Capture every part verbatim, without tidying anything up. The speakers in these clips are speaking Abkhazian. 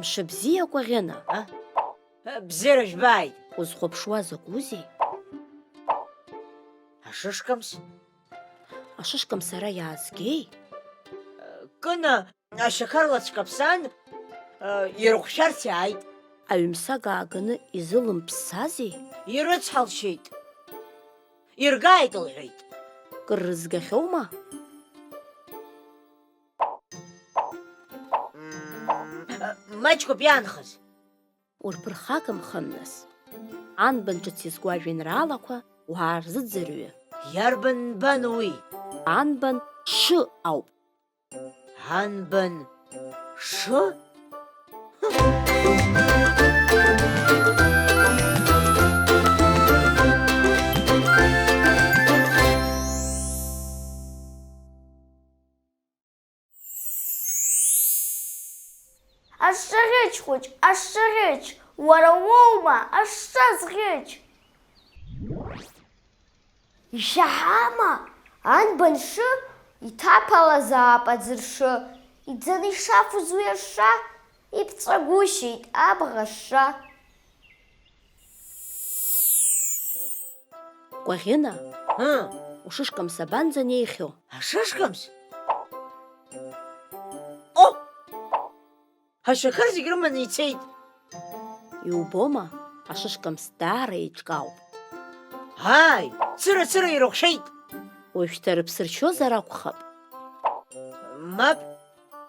Мшыбзиа, Кәаӷьына! А? Бзиара жәбааит! Узхәаԥшуа закәызеи? Ашышкамс. Ашышкамс ара иаазгеи? Кына ашьақар лацәкаԥсан, ирыхәшәарц иааит. Аҩымсаг ааганы изылымԥсазеи? Ирыцҳалшьеит. Иргааит, лҳәеит. Кыр рызгахьоума? Мм, маҷқәоуп иаанхаз. Урԥырхагамхан, нас. Анбан ҿыц иазку ажәеинраалақәа уаарзыӡырҩы. Иарбан нбан уи? Анбан шы ауп. Анбан шы? Ашшаӷьыч хәыҷ, ашшаӷьыч, уара уоума ашша зӷьыч? Ишәаҳама, анбан шы, иҭаԥалазаап аӡыршы, иӡаны ишафоз уи ашша, иԥҵәагәышьеит абӷа шша. Кәаӷьына, ыы, ушышкамс абанӡа неихьоу? Ашышкамс? О! Ашьақар зегь рыманы ицеит. Иубома, ашышкамс даара еиҿкаауп. Ааи, цыра-цыра ирыхәшәеит. Уажәшьҭа рыԥсы ршьозар акәхап. Мап,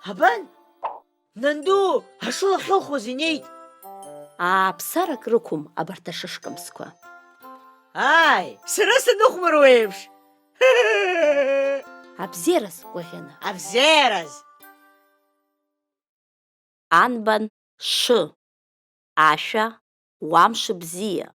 абан, нанду ашыла ахьылхуаз инеит. Ааԥсарак рықәым абарҭ ашышкамсқәа. Ааи, сара саныхәмаруа еиԥш. Абзиараз, Кәаӷьына. Абзиараз! Анбан шы, ашәа, уа мшыбзиа.